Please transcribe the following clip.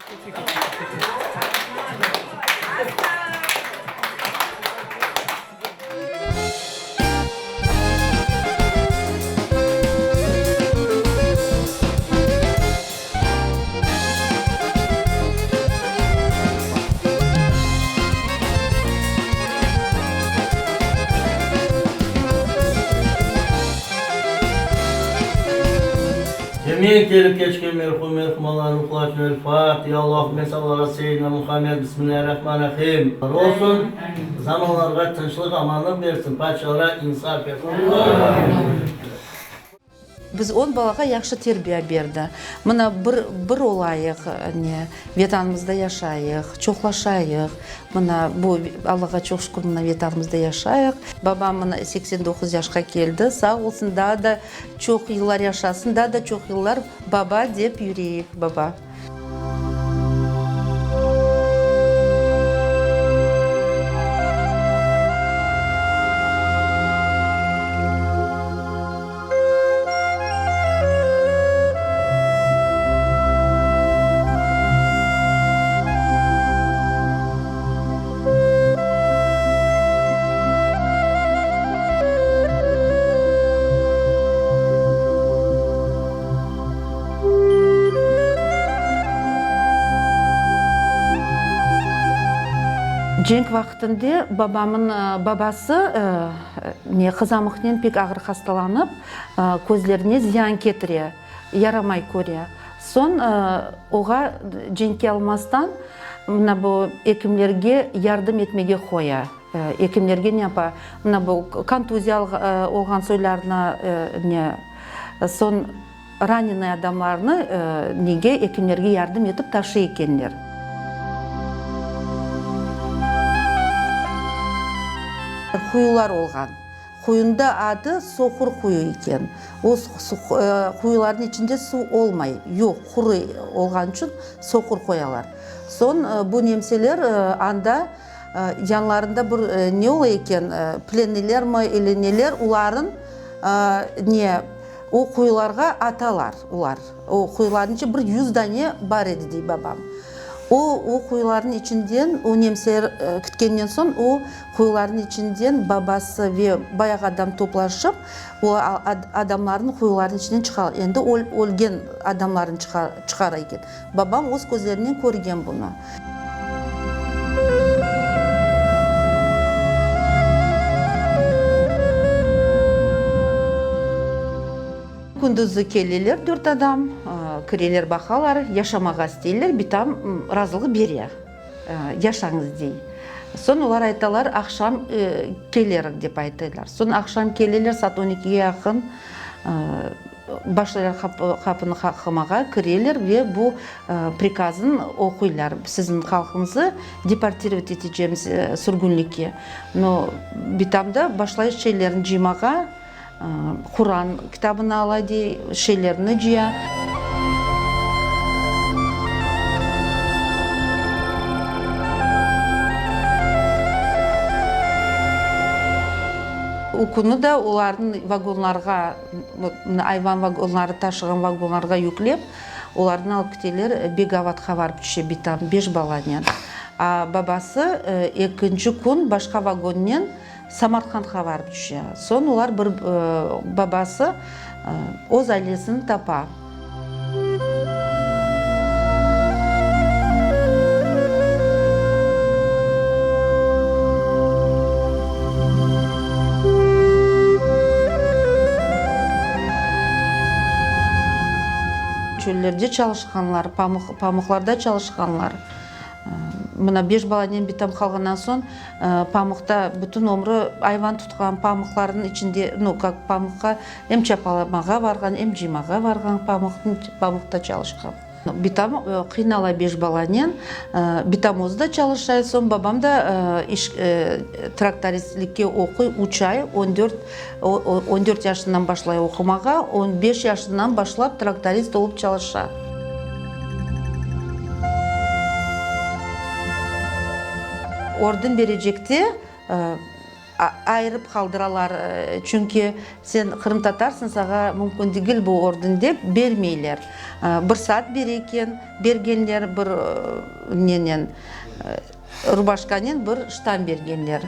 Cemiy kelip keçken merhum merhumalar ruhları içün El Fatiha, Allahümme salli ala seyyidina Muhammed, Bismillahirrahmanirrahim. Olsun, zamanlarğa tınçlıq, amanlıq bersin, padişalara insaf bersin. Biz on balağa yahşı terbiye berdi. Mına bir bir olayıq, ne, Vetanımızda yaşayıq, çoqlaşayıq. Mına bu, Allağa çoq şükür, mına Vetanımızda yaşayıq. Babam mına 89 yaşqa keldi, sağ olsun, daa da çoq yıllar yaşasın, daa da çoq yıllar baba dep yüreyik, baba. Cenk vaqtında babamın babası ne qızamıqnen pek ağır hastalanıp, közlerine ziyan ketire, yaramay köre. Soñ oğa cenkke almastan, mına bu ekimlerge yardım etmege qoya. Ekimlerge ne yapa? Mına bu kontuziya olğan soylarnı ne, soñ ranenıy adamlarnı nege ekimlerge yardım etip taşıy ekenler. Quyular olğan. Quyunda adı Soqur quyu eken. O quyularnıñ içinde suv olmay, yoq, quru olğan içün soqur qoyalar. Soñ bu nemseler anda yanlarında bir ne ola eken, plennilermi ili neler, oların ne, o quyularğa atalar olar. O quyularnıñ içi bir yüz dane bar edi, dey babam. O, o quyularnıñ içinden, o nemseler kitkenden soñ, o quyularnıñ içinden babası ve bayağı adam toplaşıp, o adamlarnı quyularnıñ içinden çıqalar. Endi ölgen adamlarnı çıqara eken. Babam öz közlerinen körgen bunı. Kündüzi keleler dört adam, kireler, baqalar, yaşamağa isteyler, bitam razılıq bere, yaşañız dey. Soñ olar aytalar, aqşam kelerik dep aytalar. Soñ aqşam keleler, saat on ekige yaqın, Başlaylar qapını qaqmağa, kireler ve bu prikazın oquylar, Siziñ halqıñızı deportirovat etecemiz sürgünlikke. No, bitam da başlay şeylerini cıymağa, Quran kitabını ala dey, şeylerini cıya. O künü de olarnı vagonlarğa Ayvan vagonları taşığan vagonlarğa yüklep, olarnı alıp kiteler, Begavatqa barıp tüşe bitam, beş balanen. A babası ekinci kün başqa vagonnen Samarqandqa barıp tüşe. Soñ olar bir babası öz ailesini tapa. Çöllerde çalışqanlar, pamuqlarda çalışqanlar. Mına beş balanen bitam qalğandan soñ, pamuqta bütün ömrü ayvan tutqan, pamuqlarnıñ içinde, nu, kak pamuqqa em çapalamağa barğan, em cıymağa barğan, pamuqta çalışqan. Bitam qıynala beş balanen. Bitam özü de çalışa, soñ babam da iş, traktoristlikke oquy, üç ay, on dört, on dört yaşından başlay oqumağa, on beş yaşından başlap traktorist olıp çalışa. Orden berecekte. Ayırıp qaldıralar, çünki sen qırımtatarsıñ, saña mümkün degil bu orden dep, bermeyler. Bir saat bere eken, bergenler bir nenen, rubaşkanen bir ştan bergenler.